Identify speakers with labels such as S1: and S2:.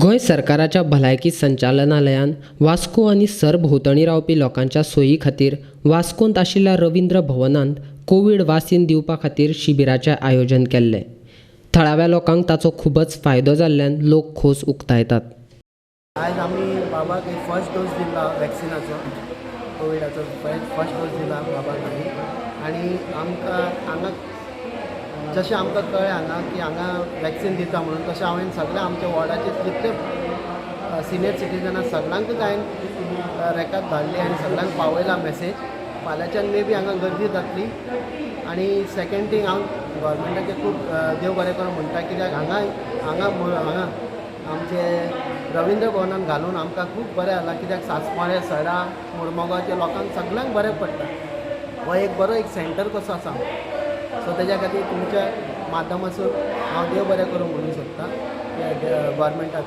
S1: गोंय सरकाराच्या भलायकी संचालनालयान वास्को आनी सरभोंवतणी रावपी लोकांच्या सोयी खातीर वास्कोंत आशिल्ल्या रवींद्र भवनांत कोवीड वासीन दिवपा खातीर शिबिराचें आयोजन केल्लें. थळाव्या लोकांक ताचो खूबच फायदो जाल्ल्यान लोक खोस उक्तायतात.
S2: आयज आमी बाबाक एक फर्स्ट डोस दिला वॅक्सिनाचो, कोविडाचो फर्स्ट डोस दिला बाबाक आमी. आनी आमकां हांगा जशें आमकां कळ्ळें हांगा की हांगा वॅक्सीन दिता म्हणून, तशें हांवें सगळें आमच्या वॉर्डाचे जितले सिनियर सिटीजन आसा सगळ्यांकूच हांवें रेकाद धाडली आनी सगळ्यांक पावयला मॅसेज. फाल्यांच्यान मे बी हांगा गर्दी जातली. आनी सेकेंड थींग, हांव गव्हर्मेंटाचें खूब देव बरें करूं म्हणटा, कित्याक हांगा हांगा हांगा आमचे रविंद्र भवनान घालून आमकां खूब बरें जालां, कित्याक सासमाळे, सडा, मुरमुगांवच्या लोकांक सगळ्यांक बरें पडटा. हो एक बरो एक सेंटर कसो आसा. सो तेज्या खातीर तुमच्या माध्यमासून हांव देव बरें करूं म्हणूंक सोदता गव्हर्मेंटाक.